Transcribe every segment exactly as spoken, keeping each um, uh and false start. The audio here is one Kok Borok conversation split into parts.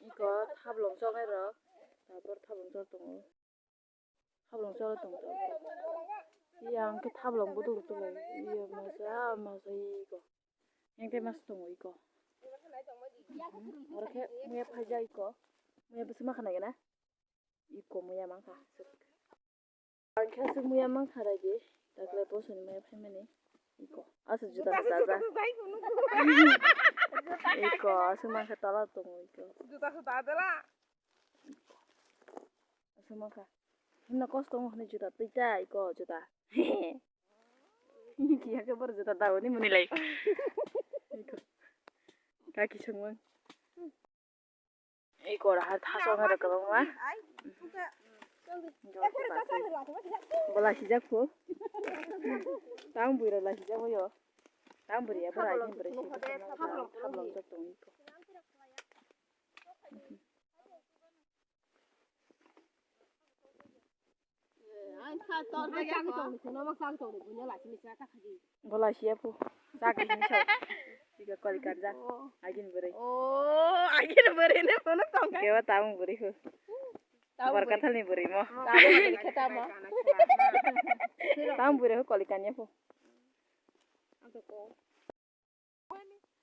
Iko thablong choknai rok, tabor thablong chok tongo. Thablong chok tongo tabor. Iya hwnkhe thablong bodol tonglaio. Iya masa, masa iko. Hengke mas tongo iko. Oro khe muya phaijak iko. Muya bwswk ma khanai gana? Iko muya mankha. Ang khe aswk muya mankha raidi. Dakle bosoni muya phaimani. Iko. Aswk juta juta ja. Iko aswk mankha tola tongo iko. Juta juta adala. Aswk mankha. Himna kosto wng hwnwi juta twi ta iko juta. Kiya khe boro juta dauni muni lai. Iko. Kaki songwng. Iko raha thaso wng rok kwbangma. Bola sijak phu. Tang bui rok la sijak boyo. Tang bui ya bora ni bora sijak. Thablong jok tong iko. Bola siya phu. Chak ni sa. Tiga kali kanja. Agin buri. Oh, agin buri ne kono tong ka. Kewa tamung buri phu. Tamung buri. Kathal ni buri mo. Tamung buri khe tamo. Tamung buri ho kali kanya phu.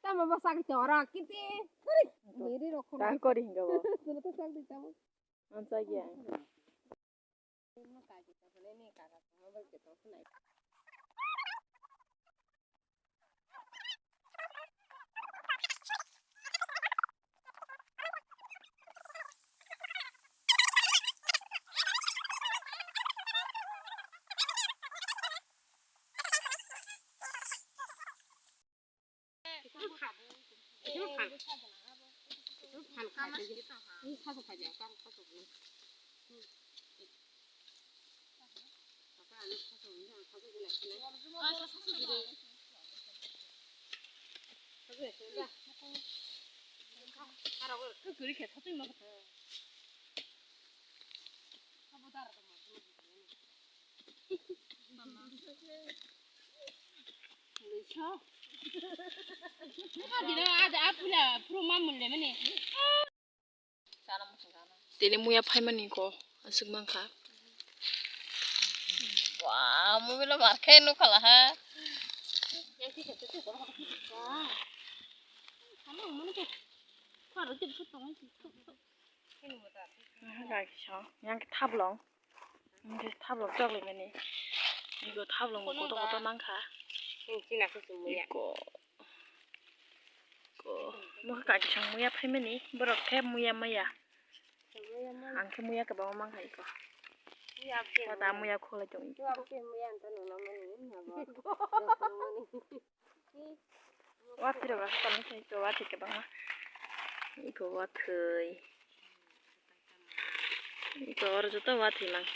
Tamo bo sak chora kiti. Biri rok khono. Tang kori hinga bo. Suno to sak di tamo. Ansa gya. Tini muya phaimani ko aswk mankha. Wow, mobile o mar khe nukha laha. Yang khe thablong. Hingke thablong chokle mani. Ego thablong bo kotor kotor mankha. Ego. Ko. Nokha kaki song muya phaimani. Borok khe muya maya. Ang khe muya kwbangma mankha ego. Wata muya kholai tong. Wathwi rok aswk tongwi thai to wathwi kwbangma. Iko wathwi. Iko oro joto wathwi mang.